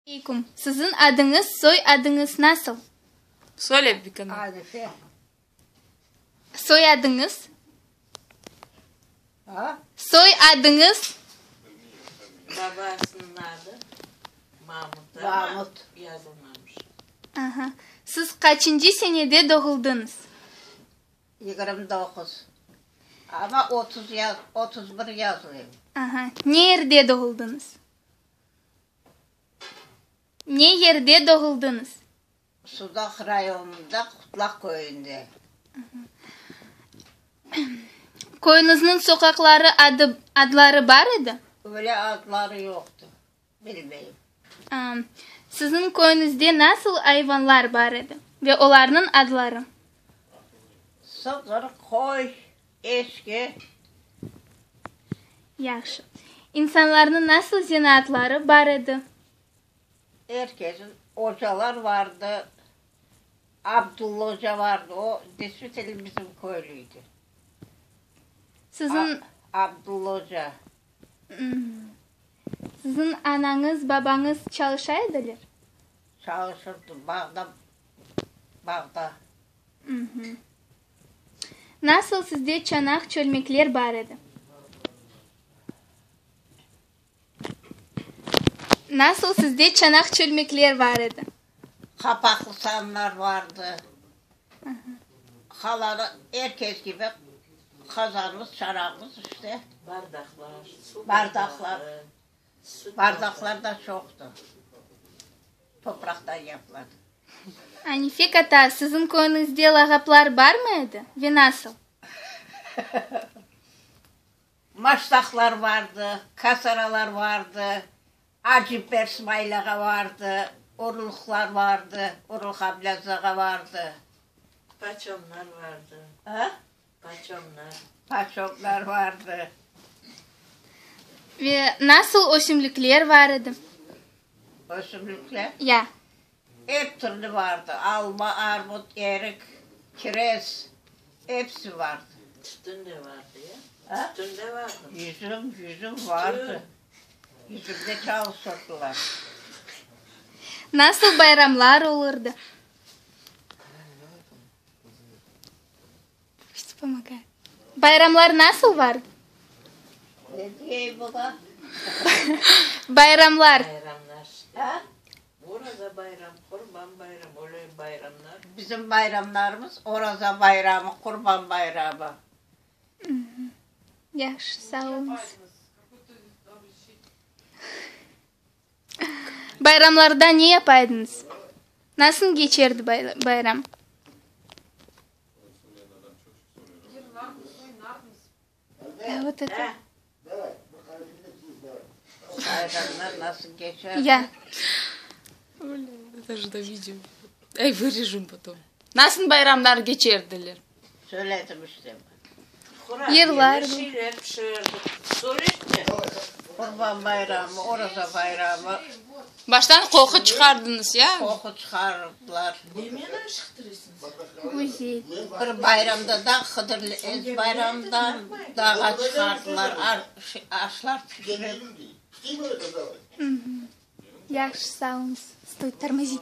Aleyküm. Siziñ adıñız, soy adıñız nasıl? Söyle bir kana. Arife. Soy adıñız? Ha? Soy adıñız? Babasınıñ adı Mamut, amma Mamut. yazılmamış. Aha. Siz qaçıncı senede doğuldıñız? 29. Amma 30 yaz, 31 yazılayım. Aha. Ne yerde doğuldıñız? Ne yerde doğuldıñız? Sudaq rayonında Qutlaq köyünde. Köyüñizniñ soqaqları adı, adları bar edi? Öyle adları yoqtı, bilmeyim. Siziñ köyüñizde nasıl ayvanlar bar edi ve olarnıñ adları? Sığır, qoy, eşki. Yahşı. İnsanlarnıñ nasıl zenaatları bar edi? Er kesin ocalar vardı. Abdulla oca vardı, o, desvitelno, bizim köylüydi. Siziñ. Abdulla oca. Siziñ anañız, babañız çalışa ediler? Çalışırdı, bağda, bağda. Nasıl sizde çanaq, çölmekler bar edi? Nasıl sizde çanaq, çölmekler bar edi? Qapaqlı sanlar vardı. Halanı er kes kibi qazanımız, çanağımız işte. Bardaqlar, su Bardaqlar. bardaqları, süt Bardaqlar da çoqtı. Topraqtan yapıladı. Anife kata, siziñ köyüñizde lağaplar barmı edi ve nasıl? Maştaqlar vardı, kasaralar vardı, Acı Smail ağa vardı, Urluqlar vardı, Urluq Ablâz ağa vardı. Paçomlar vardı. A? Paçomlar. Paçomlar vardı. Ve nasıl ösümlikler var edi? Ösümlikler? Ya. Ep türlü vardı, alma, armut, erik, kirez, episi vardı. Tütün de vardı ya. A? Tütün de vardı. Yüzüm, yüzüm vardı. Yüzümde çalıştırdılar. Nasıl bayramlar olurdı? Pust pomogayet. Bayramlar nasıl vardı? Ne diyeyim buna? Bayramlar. Bayramlar işte. A? Oraza bayram, Qurban bayram, öyle bayramlar. Bizim bayramlarımız Oraza bayramı, Qurban bayramı. Yahşı, sağ oluñız. Bayramlarda ne yapa ediñiz? Nasıl keçerdi bayram? Da, vot eto. Bayramlar nasıl keçer? Ya. Это же на видео. Ey, вырежем потом. Nasıl bayramlar keçerdiler? Söyledim işte. Yırlar. Qurabiyeler, şeyler pişirdik. Söyle Qurban bayramı, Oraza bayramı. Baştan qoqu çıqardıñız, ya? Qoqu çıqardılar. Nemeni aşıqtırasıñ? Güzel. Bir bayramda da Hıdırlez bayramda dağğa çıqardılar, aşlar pişirip. Yahşı, sağ oluñız. Стой, тормози.